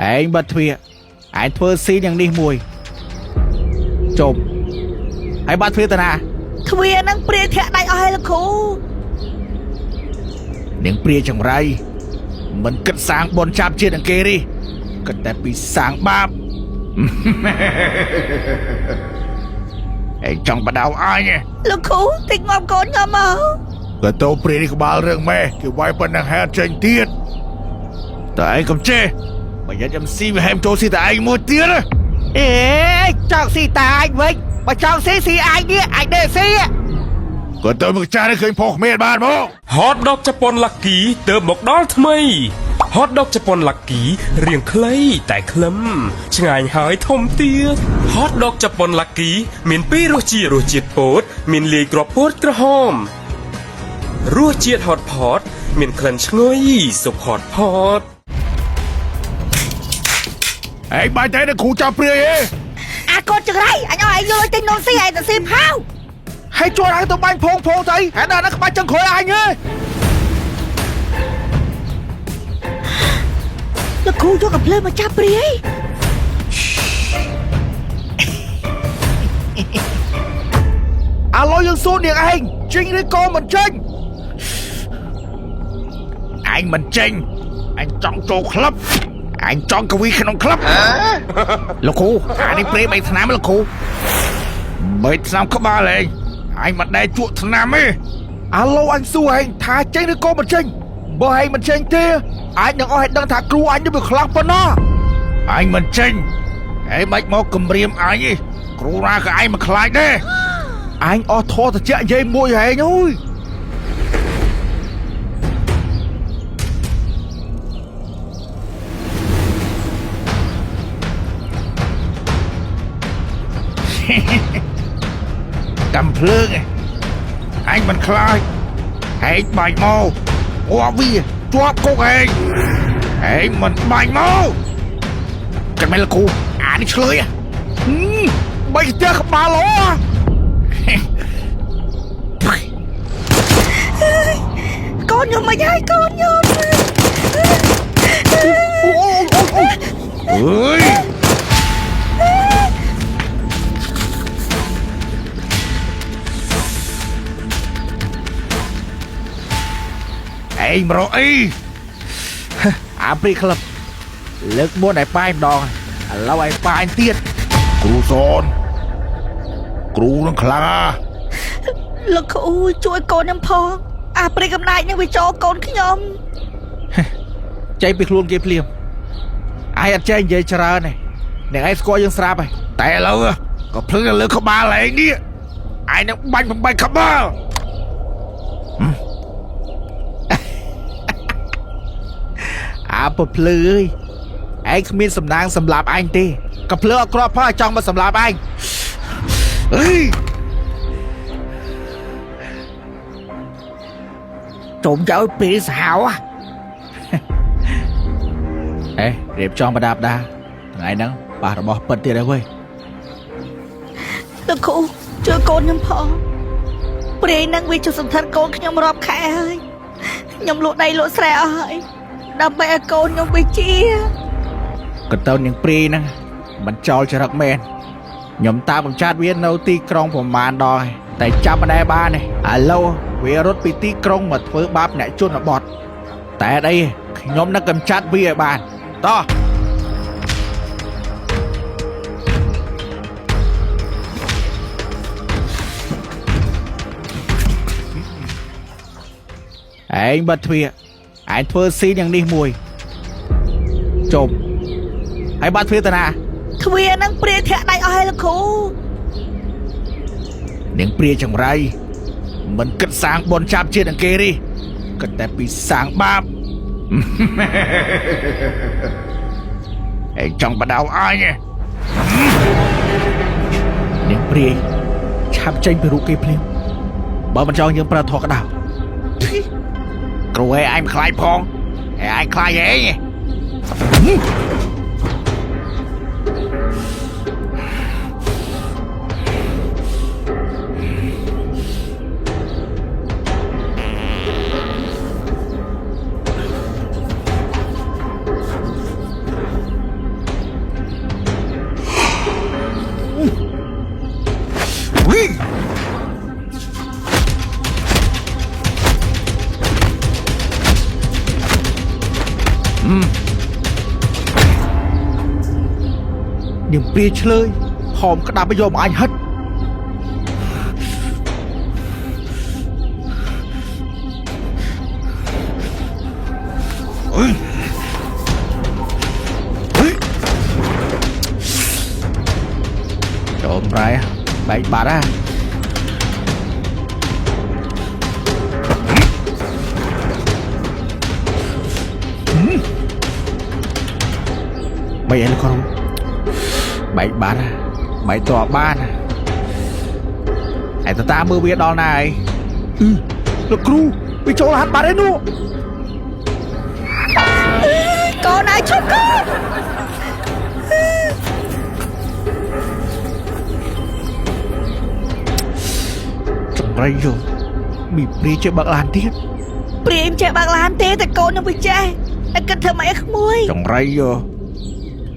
ឯងបាត់ទ្វារឯងធ្វើស៊ីយ៉ាងនេះមួយជុំហើយបាត់ទ្វារតាណា ទ្វារនឹងព្រាយធាក់ដៃអស់ហើយលោកគ្រូ នាងព្រាយចង្រៃមិនគិតសាងបុណ្យចាប់ជាតិនឹងគេទេគិតតែពីសាងបាប ឯងចង់បដៅអញទេ លោកគ្រូតិចងាប់កូនខ្ញុំមក ក៏តោព្រាយនេះក្បាលរឿងម៉េះគេវាយប៉ុណ្ណឹងហើយអត់ចេញទៀតតែឯងកុំចេះបើយ៉ាត់ខ្ញុំស៊ីវាហែមចូលស៊ីតែឯងមួយទៀតណា អេចង់ស៊ីតាអញវិញបើចង់ស៊ីស៊ីអញនេះអញនេះស៊ី ក៏ទៅមកចាស់នេះឃើញផុសគ្មានបានមក ហតដកជប៉ុនឡាក់គីទៅមកដល់ថ្មីហតដកជប៉ុនឡាក់គីរាងខ្លីតែក្លឹមឆ្ងាញ់ហើយធំទៀតហតដកជប៉ុនឡាក់គីមានពីររសជាតិរសជាតិពោតមានលាយគ្រាប់ពោតក្រហមរសជាតិហតផតមានក្លិនឈ្ងុយស៊ុបហតផត ឯងបាច់តែនឹងគ្រូចាប់ព្រាយឯង អាកូនចង្រៃអញឲ្យឯងយកលុយទិញនំស៊ីឯងទៅស៊ីផាវ ហើយជួយឲ្យទៅបាញ់ភងភងទៅអីហើយដល់ហ្នឹងក្បាច់ចឹងក្រោយអញឯង លោកគ្រូយកកំភ្លើងមកចាប់ព្រាយ អាឡូយើងសួរនាងឯងចេញឬក៏មិនចេញអញមិនចេញអញចង់ចូលក្លឹបអញចង់កវីក្នុងក្លឹបលោកគ្រូអានេះព្រេបីឆ្នាំលោកគ្រូបីឆ្នាំក្បាលឯងអញមិនដែលជក់ឆ្នាំទេអាឡូអញសួរឯងថាចេញឬក៏មិនចេញបើឯងមិនចេញទេអាចនឹងអស់ឲ្យដឹងថាគ្រូអញនេះវាខ្លាំងប៉ុណ្ណាអញមិនចេញឯងបាច់មកគំរាមអញទេគ្រូណាក៏ឯងមិនខ្លាចដែរ អញអស់ធေါ်តិចនិយាយមួយហែងអើយកំភ្លើងឯងអញមិនខ្លាចហែងបាញ់មកងាប់វាជាប់គុកហែងហែងមិនបាញ់មកกันមែនលោកគ្រូអានេះឆ្លើយហ៎ហឹមបីផ្ទះក្បាលឡោ កូនខ្ញុំមិនហើយកូនខ្ញុំ អូអូអូអើយឯងមករកអីអាព្រីក្លឹបលើកមុនឲ្យប៉ាញម្ដងឥឡូវឲ្យប៉ាញទៀតគ្រូសនគ្រូនឹងខ្លាំងណាស់ លោកគ្រូជួយកូនខ្ញុំផងអាព្រាយកំណាចនឹងវាចូលកូនខ្ញុំ ចេញពីខ្លួនគេភ្លាមឯងអត់ចេះនិយាយច្រើនទេអ្នកឯងស្គាល់យើងស្រាប់ហើយតែឥឡូវក៏ភ្លឺលើក្បាលឯងនេះឯងនឹងបាញ់បំបីក្បាលអាពភ្លឺអើយឯងគ្មានសំណាងសម្លាប់អញទេក៏ភ្លឺអត់គ្រាប់ផងឲ្យចង់មកសម្លាប់អញអើយ ជុំទៅឲ្យពេលសាហាវ អេរៀបចំបដាបដាថ្ងៃហ្នឹងប៉ះរបស់ពិតទៀតហើយវ៉េយ លោកគ្រូជួយកូនខ្ញុំផងព្រាយនឹងវាជួយសន្ធិដ្ឋកូនខ្ញុំរាប់ខែហើយខ្ញុំលក់ដីលក់ស្រែអស់ហើយដើម្បីឲ្យកូនខ្ញុំវាជា ក៏ទៅនាងព្រាយហ្នឹងមិនចោលចរិតមែនខ្ញុំតាមកំចាត់វានៅទីក្រុងប្រមាណដល់ហើយតែចាប់មិនដែលបានទេឥឡូវវារត់ពីទីក្រុងមកធ្វើបាបអ្នកជនបទតែអីខ្ញុំនឹងកំចាត់វាឲ្យបានតោះឯងបាត់ទ្វារឯងធ្វើស៊ីយ៉ាងនេះមួយជុំហើយបាត់ទ្វារតាណា ទ្វារនឹងព្រាយធាក់ដៃអស់ហើយលោកគ្រូ នាងព្រាយចង្រៃមិនគិតសាងបុណ្យចាប់ជាតិនឹងគេទេគិតតែពីសាងបាប ឯងចង់បដៅអញឯងនាងព្រាយឆាប់ចេញពីរូបគេភ្លាមបើមិនចង់យើងប្រើធေါ်ក្តៅគ្រូឯងអញមិនខ្លាចផងឯងអញខ្លាចឯង នាងព្រាឆ្លើយហอมក្តាប់ឲ្យយកមកអញហិតអើយអើយចូលប្រែបែកបាត់ហ่ะ បីអីលោកគ្រូបែកបាត់បែកតបានឯតតាមើលវាដល់ណាហើយលោកគ្រូវាចូលហាត់បាត់ឯនោះ កូនឯងឈប់កូន ចម្រៃយោមីព្រាជាបើកឡានទៀត ព្រាមចេះបើកឡានទេតែកូននឹងវាចេះតែគិតធ្វើម៉េចឲ្យក្មួយ ចម្រៃយោ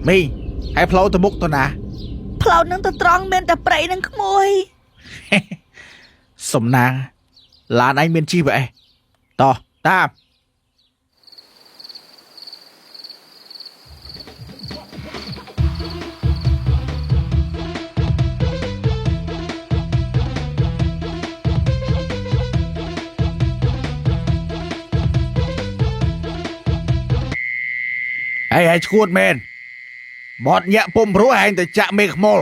មីហើយផ្លូវទៅមុខទៅណា ផ្លូវនឹងទៅត្រង់មានតែព្រៃនឹងក្មួយ សំណាងឡានឯងមានជីវអេតោះតាមហើយហើយឈួតមែនបត់ញាក់ពុំព្រោះឯងទៅចាក់មេខ្មុល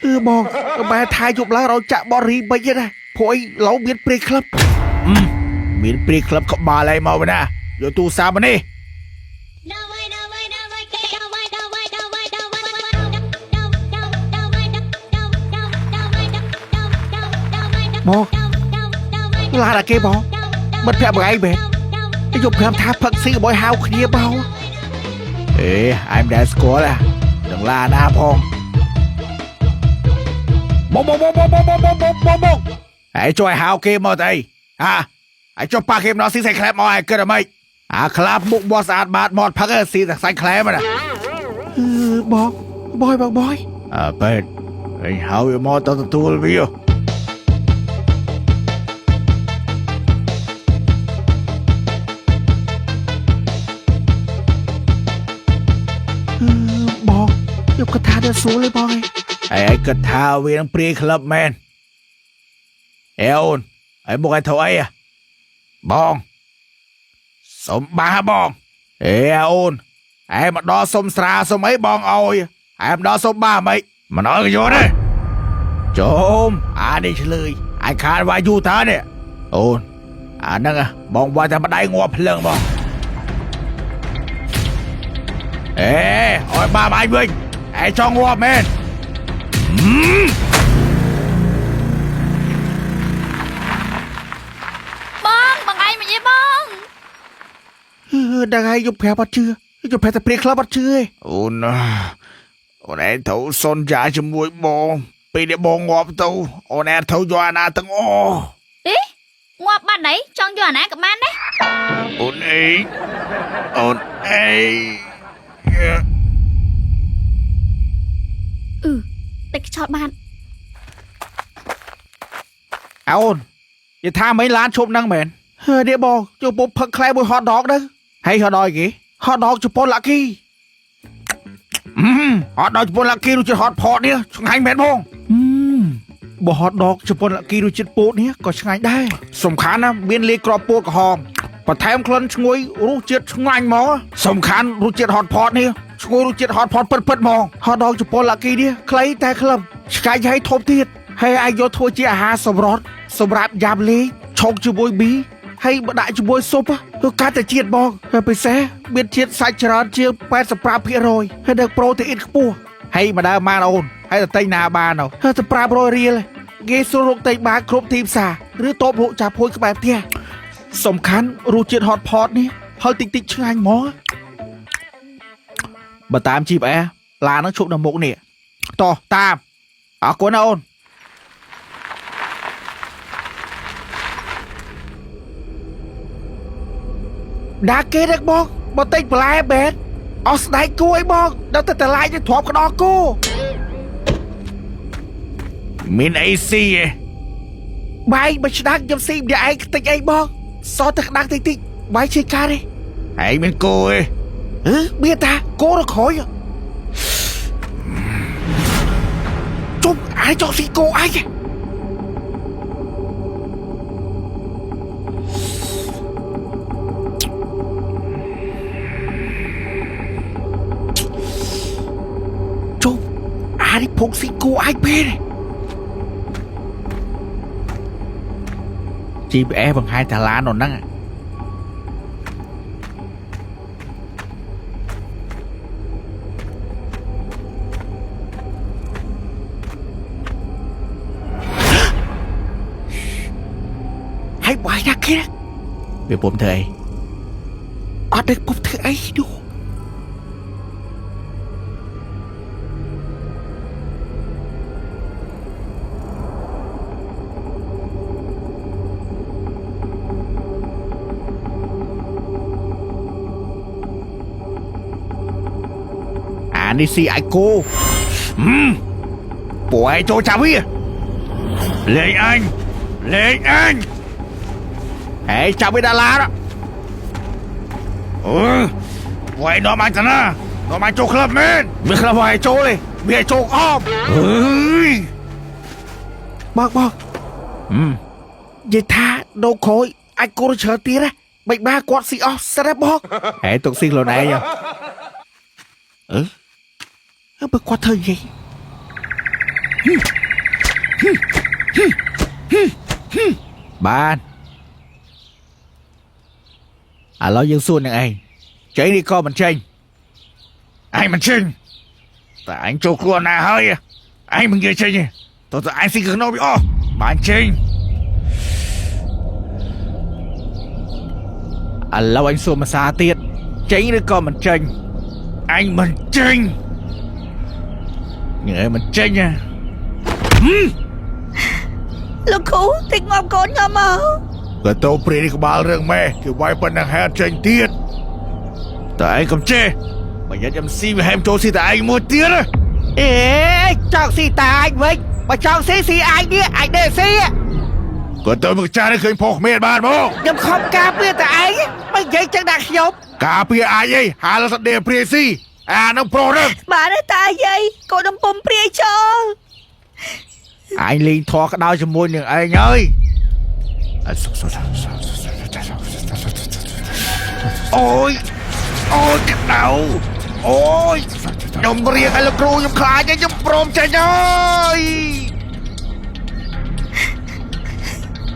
អឺបងបែរថាយប់ឡើងរកចាក់បរិបិចទេណាព្រោះអីឡូវមានព្រាយក្លឹបមានព្រាយក្លឹបក្បាលឯងមកវិញណាយកទូរស័ព្ទមកនេះបងឡានអាគេបងមិត្តភក្តិបងឯងមែនយកប្រាប់ថាផឹកស៊ីកុំឲ្យហៅគ្នាបងអេឯងមិនដែលស្គាល់ទេនឹងឡានណាផងបងបងបងបងបងបងបងបងបងឯងជួយហៅគេមកទៅអីហាឯងចុះប៉ះគេម្ដងស៊ីសាច់ក្លែបមកឯងគិតអ្ហ្មិចអាក្លាបមុខបោះស្អាតបាតមាត់ផឹកស៊ីតែសាច់ក្លែបណាអឺបងបងបងបងអើពេទ្យឯងហៅវាមកទៅទទួលវាបងយកកថាទៅសួរលេបងឯងឯងគិតថាវានឹងព្រាយក្លឹបមែនអេអូនឯងមកឲ្យធ្វើអីបងសុំបាបងអេអូនឯងមកដល់សុំស្រាសុំអីបងអោយឯងមកដល់សុំបាមិនមិនអោយក៏យកដែរចូលអានេះឆ្លើយឯងខានវាយយូរតើនេះអូនអាហ្នឹងបងវាយតែម្ដាយងាប់ភ្លឹងបងអេអោយបាអញវិញឯងចង់ងាប់មែន បងបងឯងមកយីបង ដឹងហើយយកប្រាប់អត់ជឿយកប្រាប់តែព្រាក្លឹបអត់ជឿទេអូនអូនឯងត្រូវសន្យាជាមួយបងពេលដែលបងងាប់ទៅអូនឯងត្រូវយកអាណាទាំងអស់ អីងាប់បាត់អីចង់យកអាណាក៏បានដែរ អូនអីអូនអី អឺតែខ្យល់បាន អូននិយាយថាមិនឡានឈប់ហ្នឹងមែនហើយនេះបងចូលពុំផឹកខ្លែមួយហតដកទៅហើយហតដកគេហតដកជប៉ុនឡាគីហតដកជប៉ុនឡាគីរសជាតិហតផតនេះឆ្ងាញ់មែនបងបើហតដកជប៉ុនឡាគីរសជាតិពោតនេះក៏ឆ្ងាញ់ដែរសំខាន់ណាមានលាយគ្រាប់ពោតក្រហមបន្ថែមក្លិនឈ្ងុយរសជាតិឆ្ងាញ់ហ្មងសំខាន់រសជាតិហតផតនេះឈ្ងុយរសជាតិហតផតពិតពិតហ្មងហតដកជប៉ុនឡាគីនេះខ្លីតែក្លឹមឆ្ងាញ់ហើយធំទៀតហើយអាចយកធ្វើជាអាហារសម្រត់សម្រាប់យ៉ាំលេងឆុងជាមួយប៊ីហើយបដាក់ជាមួយស៊ុបគឺកាត់តែជាតិបងហើយពិសេសមានជាតិសាច់ច្រើនជាង 85% ហើយដល់ប្រូតេអ៊ីនខ្ពស់ហើយម្ដងបានអូនហើយទៅទិញណាបានហើយទៅ500រៀលគេស្រួលរកទិញបានគ្រប់ទីផ្សារឬតូបលក់ចាប់ភួយក្បែរផ្ទះសំខាន់រសជាតិហតផតនេះហឹរតិចតិចឆ្ងាញ់ហ្មងបើតាម GPS ឡាននឹងឈប់នៅមុខនេះតោះតាមអរគុណណាអូនដាក់គេដឹកបងបើតិចបន្លែបែតអស់ស្ដែកគួយបងដល់តែតម្លៃទៅទ្រាប់ក្តោគោមានអីស៊ីឯងបាយមួយឆ្នាំងខ្ញុំស៊ីម្នាក់ឯងខ្ទេចអីបងសតតែក្តាំងតិចតិចបាយជាការទេឯងមានគោឯងហឺមានតាគោរក្រោយ ជុំអាយចង់ស៊ីគោឯងជុំអានេះភងស៊ីគោឯងពេក GPS បង្ហាញថាឡាននៅហ្នឹងហើយបាយណាគេវាពុំធ្វើអីអត់ដឹងពុំធ្វើអីនោះអានេះស៊ីអាចគោពួកឯងចូលចាប់វាលេងអញលេងអញហេចាប់វាដល់ឡានអឺពួកឯងនាំអញទៅណានាំអញចូលក្លឹបមែនវាក្លឹបឲ្យចូលទេវាចូលអមអើយបងបងនិយាយថាដូរក្រោយអាចគោច្រើនទៀតណាមិនបានគាត់ស៊ីអស់ស្រាប់បងហេទុកស៊ីខ្លួនឯងអឺបើគាត់ធ្វើយីបានឥឡូវយើងសួរនឹងឯងចេញនេះក៏មិនចេញឯងមិនចេញតែឯងចូលខ្លួនណាហើយឯងមិននិយាយចេញទេតើឯងស៊ីក្នុងវាអស់បានចេញឥឡូវឯងសួរមួយសារទៀតចេញឬក៏មិនចេញឯងមិនចេញញ៉ែមិនចេញណា លោកគ្រូតិចងាប់កូនខ្ញុំមកក៏ទៅព្រាយក្បាលរឿងម៉ែគេវាយប៉ុណ្ណឹងហើយចេញទៀតតែឯងកុំចេះបើយ៉ាត់ខ្ញុំស៊ីវាហែមចូលស៊ីតែឯងមួយទៀត អេចង់ស៊ីតាឯងវិញបើចង់ស៊ីស៊ីឯងនេះឯងនេះស៊ី ក៏ទៅមកចាស់នេះឃើញផុសគ្មានបានមក ខ្ញុំខំការពារតែឯងមិននិយាយចឹងដាក់ខ្ញុំ ការពារអាចអីហាលសដេព្រាយស៊ីអានឹងប្រុសនឹង បានទេតាយាយកូនខ្ញុំពុំព្រាយចូល ឯងលេងធေါ်ក្តៅជាមួយនឹងឯងហើយអូយអូយក្តៅអូយខ្ញុំរៀងឲ្យលោកគ្រូខ្ញុំខ្លាចខ្ញុំព្រមចេញហើយ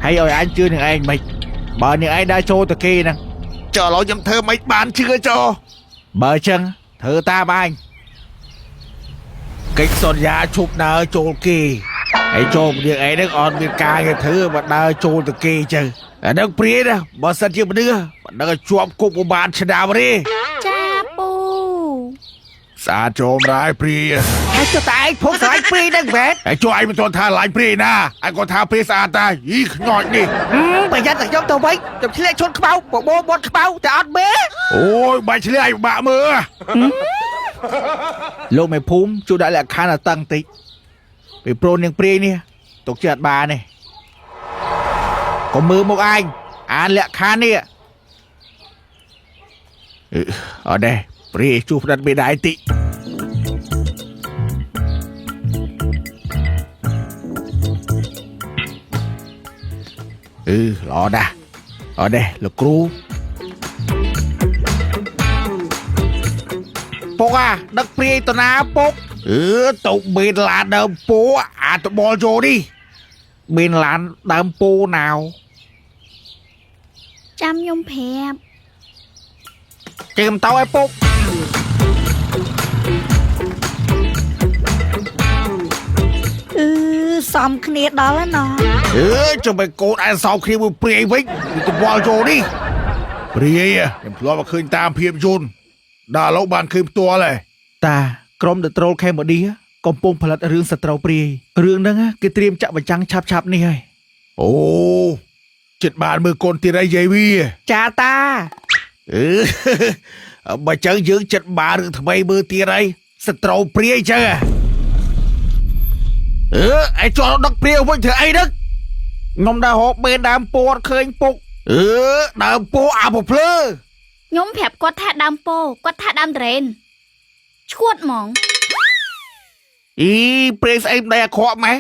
ហើយឲ្យអញជឿនឹងឯងមិនបើនឹងឯងដើរចូលទៅគេហ្នឹងចុះឥឡូវខ្ញុំធ្វើមិនបានជឿចុះបើចឹងធ្វើតាមអញកិច្ចសន្យាឈប់ដើរចូលគេហើយចូលគ្នាឯងហ្នឹងអត់មានការគេធ្វើបើដើរចូលទៅគេចឹងអាហ្នឹងព្រាយណាបើសិនជាមនុស្សមិនដឹងជាប់គុកប្រហែលឆ្នាំទេ ចាពូ ស្អាតចូលមរាយព្រាយ ហើយចុះតែឯងភងស្រឡាញ់ព្រាយហ្នឹងមែន ហើយចូលឯងមិនទាន់ថាឡាញ់ព្រាយណាឯងគាត់ថាព្រាយស្អាតតាយីខ្ញោចនេះ ប្រយ័ត្នតែខ្ញុំទៅវិញខ្ញុំឆ្លៀកឈុនខ្មៅបបោមាត់ខ្មៅតែអត់មើល អូយបាច់ឆ្លៀកឯងបាក់មើលលោកមេភូមិជួយដាក់លក្ខខណ្ឌឲ្យតឹងតិចពីព្រោះនាងព្រាយនេះទុកចិត្តអត់បានទេកុំមើលមកឯងអានលក្ខខណ្ឌនេះអត់ទេព្រាយជួបផ្ដិតមេដៃតិចអឺល្អណាស់អត់ទេលោកគ្រូពុកអាដឹកព្រាយទៅណាពុកអឺទៅបេនឡានដើមពោអាតបលចូលនេះបេនឡានដើមពោណាវ ចាំខ្ញុំប្រាប់ ចេមតោឲ្យពុក អឺសំគ្នាដល់ហើយណោះ អឺចាំឲ្យកូនឯងសោកគ្នាមួយព្រាយវិញតបលចូលនេះព្រាយខ្ញុំធ្លាប់មកឃើញតាមភាពយន្តដល់ឥឡូវបានឃើញផ្ទាល់ហើយ តាក្រុម The Troll Cambodia កំពុងផលិតរឿងសត្រូវព្រាយរឿងហ្នឹងគេត្រៀមចាក់បញ្ចាំងឆាប់ៗនេះហើយ អូចិត្តបានមើលកូនទៀតហើយយាយវា ចាតា អឺបើចឹងយើងចិត្តបានរឿងថ្មីមើលទៀតហើយសត្រូវព្រាយចឹងអឺឯងចង់ដឹកព្រាយវិញធ្វើអីដឹក ខ្ញុំដើររកបេនដើមពោអត់ឃើញពុក អឺដើមពោអាពភ្លើ ខ្ញុំប្រាប់គាត់ថាដើមពោគាត់ថាដើមត្រេនឈួតហ្មង អីព្រេស្អីមិនដែរអាក្រក់ម៉េះ?